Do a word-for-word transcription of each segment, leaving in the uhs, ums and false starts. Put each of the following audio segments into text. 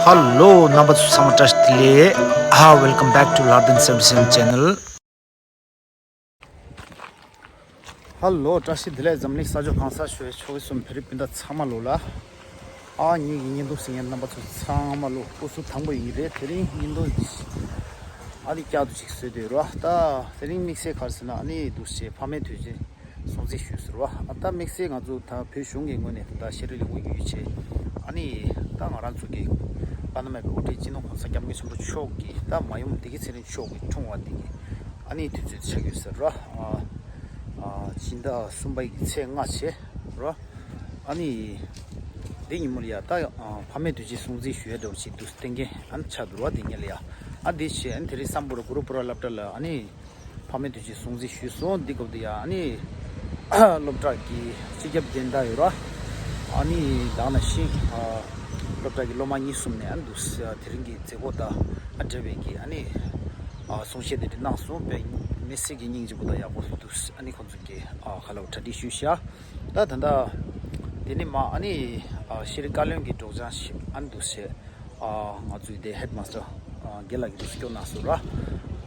ཧ་ལོ། རྣམ་པ་ཚོ་ཚང་མ་བཀྲ་ཤིས་བདེ་ལེགས། ཨ། Welcome back to Lardin seventy-seven channel. ཧ་ལོ། བཀྲ་ཤིས་བདེ་ལེགས། འཛམ་གླིང་ས་ཕྱོགས་གང་སར་བཞུགས་པའི་ཆོས་གསུམ་བོད་རིགས་སྤུན་ཟླ་ཚང་མ་ལོ་ལ། ཨ། ངེད་ཀྱི་བརྙན་ཐུང་གཟིགས་མཁན་རྣམ་པ་ཚོ་ཚང་མ་ལོ་སྐུ་གཟུགས་དྭངས་པོ་ཡིན་རེད། དེ་རིང་བརྙན་ཐུང་ཨ་ནི་བསྐྱར་དུ་ཅིག་བཟོས་བསྡད་རོགས། ད་དེ་རིང་དམིགས་བསལ་ག་རེ་ཟེར་ན། ཨ་ནི་འདུག་སེ་ཕ་མའི་དུས་ཆེན་སྲུང་བརྩི་ཞུས་ཟེར་བ། ཨ། ད་དམིགས་བསལ་ང་ཚོ་ད་བོད་གཞུང་གི་ངོས་ནས་ད་ཤེས་རིག་ལས་ཁུངས་ཡོད་ཆེ། ཨ་ནི་ད་ང་རང་ཚོ་གི་བླ་ན་མེད་པའི་དབུ་ཁྲིད་སྤྱི་ནོར་གོང་ས་སྐྱབས་མགོན་ཆེན་པོ་མཆོག་གི་ད་མ་ཡུམ་བདེ་སྐྱིད་ཚེ་རིང་མཆོག་གི་འཁྲུངས་པ་དེ་གི་ཨ་ནི་དུས་ཚོད་ཆགས་ཡོད་ཟེར་བ། ཨ། ཨ། སྤྱི་ཟླ་གསུམ་པའི་གི་ཚེས་ལྔ་བྱས་རོ། ཨ་ནི་འདི་ཉིན་མོ་ལ་ཡ་ད། ཨ། ཕ་མའི་དུས་ཆེན་སྲུང་བརྩི་ཞུ་ཡ་འདྲ་བོ་ཞིག་འདུག་སྟེང་གི་ཨ་ནི་ཆགས་འདུག་རོ། དེ་ཉིན་ལ་ཡ། ཨ། འདི་བྱས་ཨ་ནི་དེ་རིང་སམ་བྷོ་ཊ་གུ་རུ་པུ་ར་སློབ་གྲྭ་ལ་ཨ་ནི་ཕ་མའི་དུས་ཆེན་སྲུང་བརྩི་ཞུས་སོང་། འདི་སྐབས་དུ་ཡ་ཨ་ནི་སློབ་གྲྭ་གི་སྤྱི་ཁྱབ་འགན་བདག་ཡོད་ར། ཨ་ནི་ད་ག་ནང་བཞིན། ཨ། སློབ་གྲྭ་གི་སློབ་མ་གཉིས་གསུམ་ནས་ཨ་ནི་འདུག་སེ་དེ་རིང་གི་མཛད་སྒོ་དང་ཨ་འབྲེལ་བའི་གི་ཨ་ནི། ཨ། གསུང་བཤད་དེ་འདྲ་གནང་སོང་། དཔེ་མི་སྲིད་ཀྱི་སྙིང་རྗེ་པོ་དང་ཡག་པོ་འདུག་ཨ་ནི་ཁོང་ཚོ་གི། ཨ། ཁ་ལོ་གྲ་སྒྲིག་ཞུས་ཤག་ད་ད་ལྟ་དེ་ནི་མ་ཨ་ནི། ཨ། ཤེས་རིག་བཀའ་བློན་གྱི་སྒྲོག་སྦྱང་ཞིག་ཨ་ནི་འདུག་སེ། ཨ། ང་ཚོའི་དེ་ཧེཌ་མ་སི་ཊར། ཨ། རྒན་ལགས་ཀྱིས་འདུག་སེ་སྐྱོར་གནང་སོང་ར།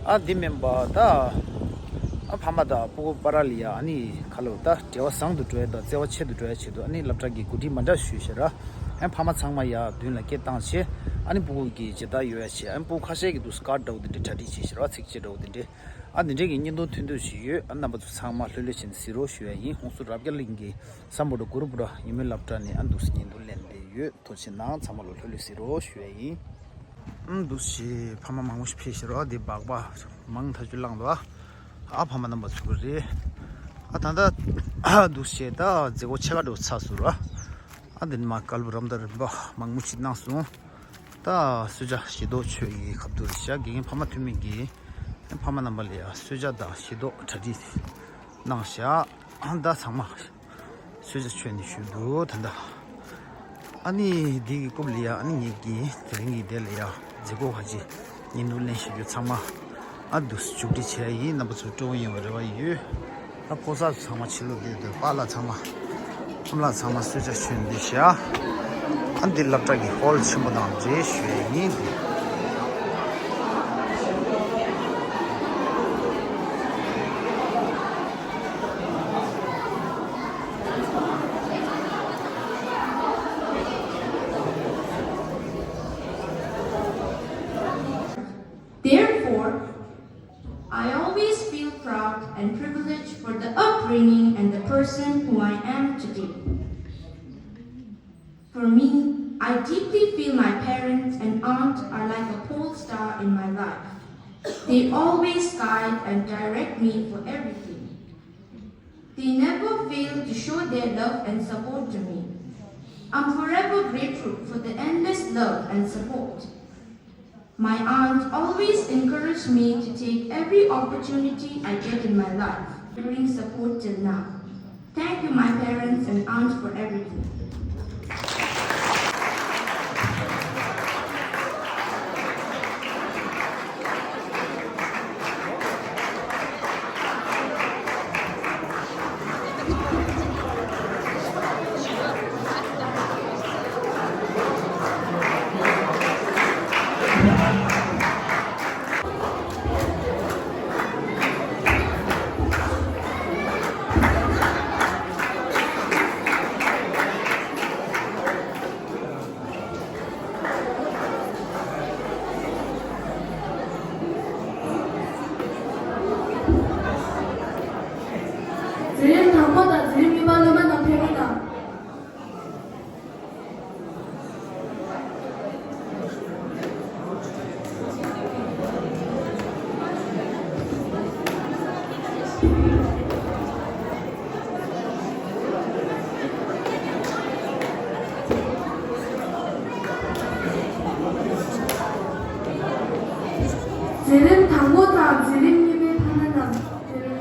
ཨ། འདི་མིན་པ་ད། ཨ། ཕ་མ་དང་སྤུ་གུ་བར་ལ་ཡ་ཨ་ནི་ཁ་ལོ་ད་འབྲེལ་བ་བཟང་དུ་འགྲོ་ཡ་དང་བརྩེ་བ་ཆེ་དུ་འགྲོ་ཡ་ཆེད་དུ་ཨ་ནི་སློབ་གྲྭ་གི་གོ་སྒྲིག་མ་འདྲ་ཞུས་ཤག་ར། ཨ། ཕ་མ་ཚང་མ་ཡ་མདུན་ལ་སྐད་བཏང་བྱས། ཨ་ནི་སྤུ་གུ་གི་མཇལ་དར་ཡོད་ཡ་བྱས། ཨ་ནི་སྤུ་གུ་ཁ་ཤས་ཀྱིས་འདུག་སེ་ཀར་ཌི་འདྲ་བོ་དེ་འདྲ་གྲ་སྒྲིག་བྱས་ཤག་ར། ཚིགས་བཅད་འདྲ་བོ་དེ་འདྲ། ཨ། འདི་འདྲའི་གི་བརྙན་ཐུང་ཐུང་ཐུང་ཞིག་ཡོད། ཨ། རྣམ་པ་ཚོ་ཚང་མ་ལྷོད་ལྷོད་བྱས་ནས་གཟིགས་རོགས་ཞུ་ཡ་ཡིན། ཧུན་སུར་རབ་རྒྱས་གླིང་གི་སམ་བྷོ་ཊ་གུ་རུ་པུ་ར་ཉིན་མོའི་སློབ་གྲྭ་ནས་ཨ་འདུག་སེ་བརྙན་ཐུང་ལེན་བསྡད་ཡོད། ཐུགས་རྗེ་གནང་། ཚང་མ་ལོ་ལྷོད་ལྷོད་གཟིགས་རོགས་ཞུ་ཡ་ཡིན། ཨ། འདུག་སེ་ཕ་མ་མང་པོ་ཞིག་ཕེབས་ཤག་ར། འདི་སྦག་སྦག་མང་ཐག་ཆོད་ལངས་འདུག་ཨ། ཨ། ཕ་མ་རྣམ་པ་ཚོ་གི་རེད། ཨ། ད་ལྟ་ཨ་འདུག་སེ་ད་མཛད་སྒོ་ཕྱེད་ཀ་འགྲོ་ཚར་སོང་ར། ཨ། འདི་ནས་མར་བཀའ་སློབ་རམ་འདེགས་རིམ་པ་མང་པོ་ཞིག་གནང་སོང་། ད་གསོལ་ཇ་བཞེས་ཐོག་མཆོད་ཀྱི་སྐབས་དུ་རེད་ཤག་དགེ་རྒན་ཕ་མ་འཐུས་མི་གིས་ཕ་མ་རྣམ་པ་ལ་ཡ་གསོལ་ཇ་དང་བཞེས་ཐོག་གྲ་སྒྲིག་གནང་ཤག་ཨ། ད་ཚང་མ་གསོལ་ཇ་མཆོད་ནས་བཞུགས་འདུག་ད་ལྟ། ཨ་ནི་འདི་གི་རྐུབ་ལ་ཡ་ཨ་ནི་ངེད་ཀྱིས་དེ་རིང་གི་དེ་ལ་ཡ་མཛད་སྒོ་ཁག་ཅིག་བརྙན་ཐུང་ལེན་བཞིན་ཡོད། ཚང་མ་ཨ་འདུག་སེ་མཇུག་སྒྲིལ་བྱས་ཡིན། རྣམ་པ་ཚོ་སྤྲོ་པོ་ཡོང་བའི་རེ་བ་ཡོད། ཨ། ཕོ་གསར་ཚང་མ་ཕྱི་ལོགས་བསྡད་འདུག་པཱ་ལགས་ཚང་མ། ཁམས་ལགས་ཚང་མ་གསོལ་ཇ་མཆོད་འདི་བཞག་ཨ། འདི་སློབ་གྲྭ་གི་ཧོལ་ཆེན་པོ་དང་འབྲེལ་ཞུ་ཡ་ཡིན། འདི། Therefore, I always feel proud and privileged for the upbringing and the person who I am today. For me, I deeply feel my parents and aunt are like a pole star in my life. They always guide and direct me for everything. They never fail to show their love and support to me. I'm forever grateful for the endless love and support. My aunt always encouraged me to take every opportunity I get in my life, delivering support till now. Thank you, my parents and aunt, for everything. འཛིན་རིམ་དང་པོ་དང་འཛིན་རིམ་གཉིས་པ་སློབ་མ་རྣམས་ཕེབས་རོགས་གནང་། འཛིན་རིམ་དང་པོ་དང་འཛིན་རིམ་གཉིས་པའི་ཕ་མ་རྣམས་ཕེབས་རོགས་གནང་།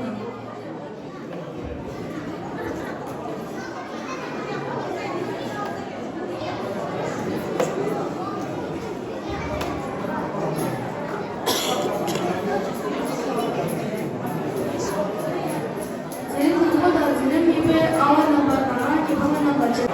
འཛིན་རིམ་དང་པོ་དང་འཛིན་རིམ་གཉིས་པའི་ཨ་བ་རྣམ་པ་དང་ཨ་ཁུ་ཕ་མ་རྣམ་པ་བཅས།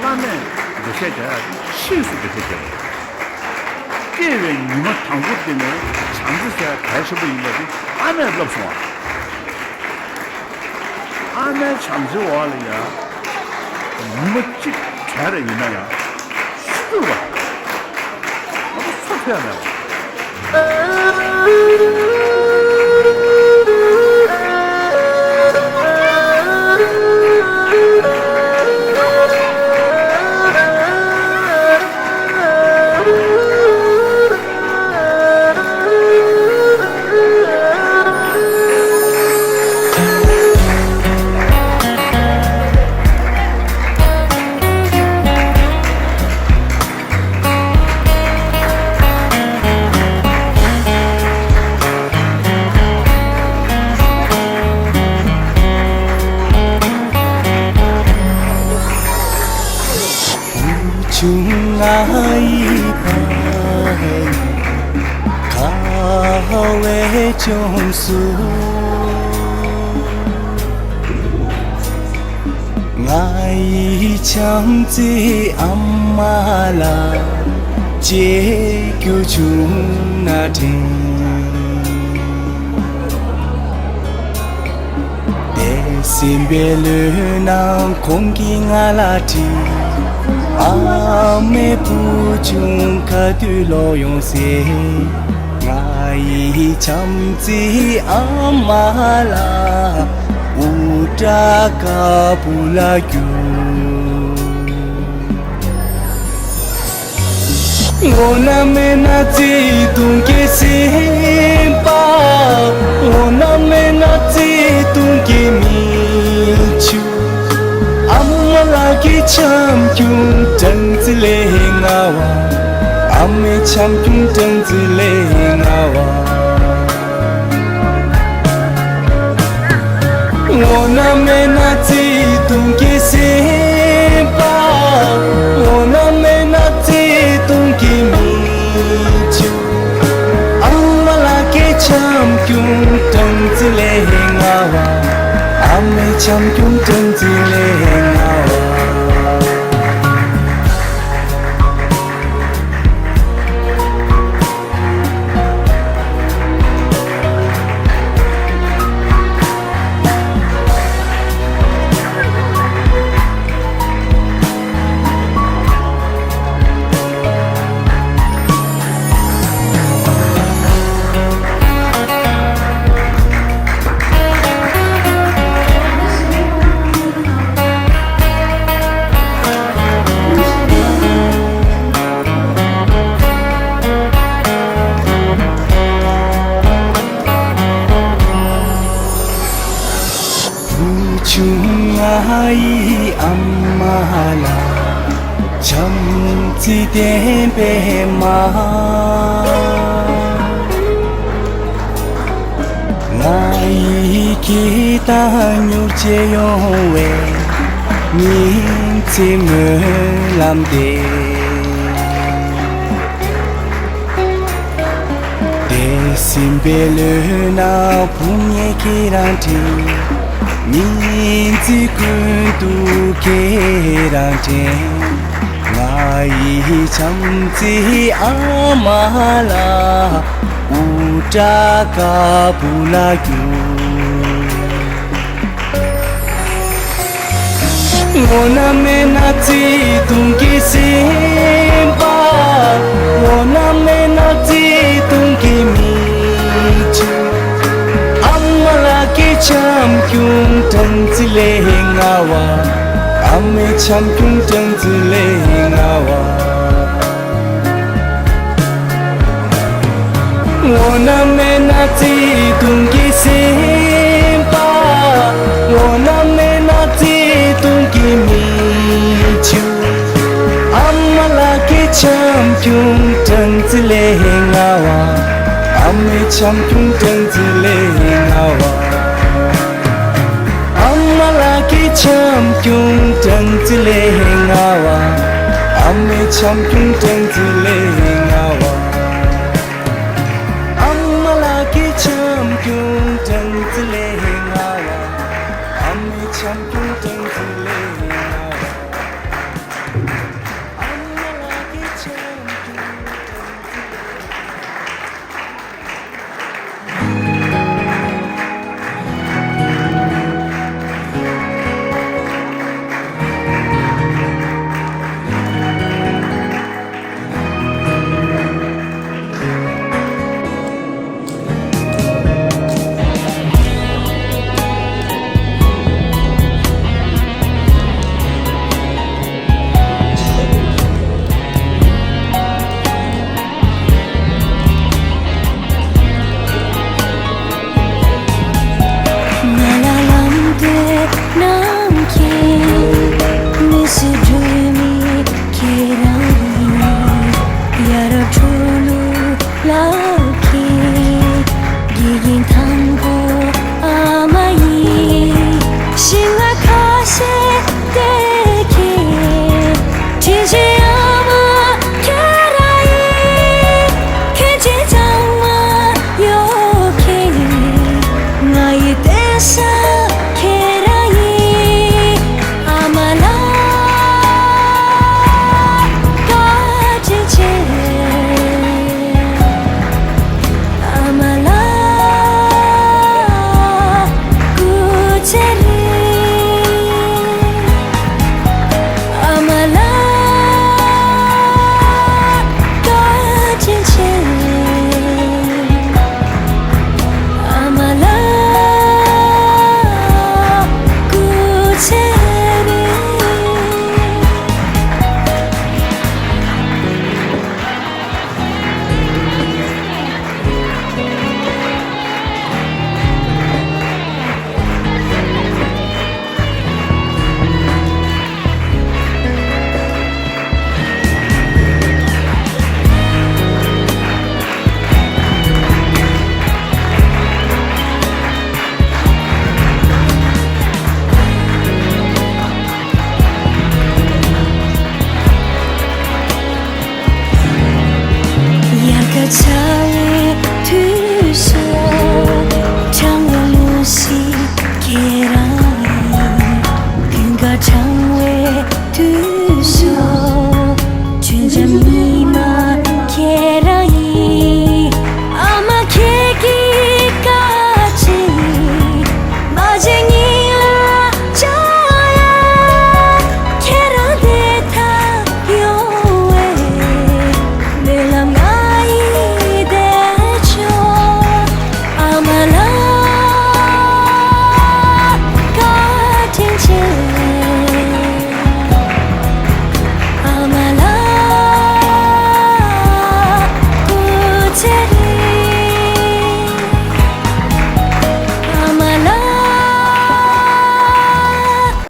བླ་མས་འགྲེལ་བཤད་རྒྱག་ཡག་དེ་ཕྱིས་སུ་འགྲེལ་བཤད་རྒྱག་དགོས། སྐྱེས་པའི་ཉི་མ་དང་པོ་དེ་ནས་བྱམས་བརྩེ་ཟེར་ཡག་གལ་ཆེན་པོ་ཡིན་པ་དེ་ཨ་མས་བསླབས་སོང་བ། ཨ་མའི་བྱམས་བརྩེའི་འོག་ལ་ཡང་ཉི་མ་གཅིག་བྲལ་རེ་ཡིན་ན་ཡང་ཤི་དགོས་པ། ང་ཚོ་ཚོ་ཐོས་ཡ་མེད་པ། བུ་ཆུང་ང་ཡི་ཕ་ཡུལ་ཁ་བའི་ལྗོངས་སུ། ང་ཡི་བྱམས་བརྩེའི་ཨ་མ་ལགས་མཇལ་རྒྱུ་བྱུང་ན་དྲན། དེ་སྲིད་པའི་ལོ་ནང་ཁོང་གིས་ང་ལ་དྲིས། ཨ་མའི་བུ་ཆུང་ག་དུས་ལོག་ཡོང་ཟེར། ང་ཡི་བྱམས་བརྩེའི་ཨ་མ་ལགས་འུར་སྒྲ་དཀར་པོ་ལ་རྒྱུག་འོ་ན་མེད་ན་བརྩེ་དུང་གི་སེམས་པ། འོ་ན་མེད་ན་བརྩེ་དུང་གི་མིག་ཆུ། ཨ་མ་ལགས་ཀྱི་བྱམས་སྐྱོང་སྦྲང་རྩི་ལས་མངར་བ། ཨ་མའི་བྱམས་སྐྱོང་སྦྲང་རྩི་ལས་མངར་བ། འོ་ན་མེད་ན་བརྩེ་དུང་གི་སེམས་པ། འོ་ན་མེད་ན་བརྩེ་དུང་གི་མིག་ཆུ། ཨ་མ་ལགས་ཀྱི་བྱམས་སྐྱོང་སྦྲང་རྩི་ལས་མངར་བ། ཨ་མའི་བྱམས་སྐྱོང་སྦྲང་རྩི་ལས་མངར་བ། བུ་ཆུང་ང་ཡི་ཨ་མ་ལགས་བྱམས་བརྩེ་ལྡན་པའི་མ། ང་ཡི་སྐད་དང་མྱུར་བྱེད་ཡོང་བའི་ཉིན་མཚན་སྨོན་ལམ་འདེབས། དེ་སྲིད་པའི་ལོ་ན་བུ་ངས་ཁྱེད་རང་དྲན། ཉིན་མཚན་ཀུན་ཏུ་ཁྱེད་རང་དྲན། ང་ཡི་བྱམས་བརྩེའི་ཨ་མ་ལགས་འུར་སྒྲ་དཀར་པོ་ལ་རྒྱུག་འོ་ན་མེད་ན་བརྩེ་དུང་གི་སེམས་པ། འོ་ན་མེད་ན་བརྩེ་དུང་གི་མིག་ཆུ། ཨ་མ་ལགས་ཀྱི་བྱམས་སྐྱོང་སྦྲང་རྩི་ལས་མངར་བ། ཨ་མའི་བྱམས་སྐྱོང་སྦྲང་རྩི་ལས་མངར་བ། འོ་ན་མེད་ན་བརྩེ་དུང་གི་སེམས་པ། འོ་ན་མེད་ན་བརྩེ་དུང་གི་མིག་ཆུ། ཨ་མ་ལགས་ཀྱི་བྱམས་སྐྱོང་སྦྲང་རྩི་ལས་མངར་བ། ཨ་མའི་བྱམས་སྐྱོང་སྦྲང་རྩི་ལས་མངར་བ། ཨ་མ་ལགས་ཀྱི་བྱམས་སྐྱོང་སྦྲང་རྩི་ལས་མངར་བ། ཨ་མའི་བྱམས་སྐྱོང་སྦྲང་རྩི་ལས་མངར་བ། ཨ་མ་ལགས་ཀྱི་བྱམས་སྐྱོང་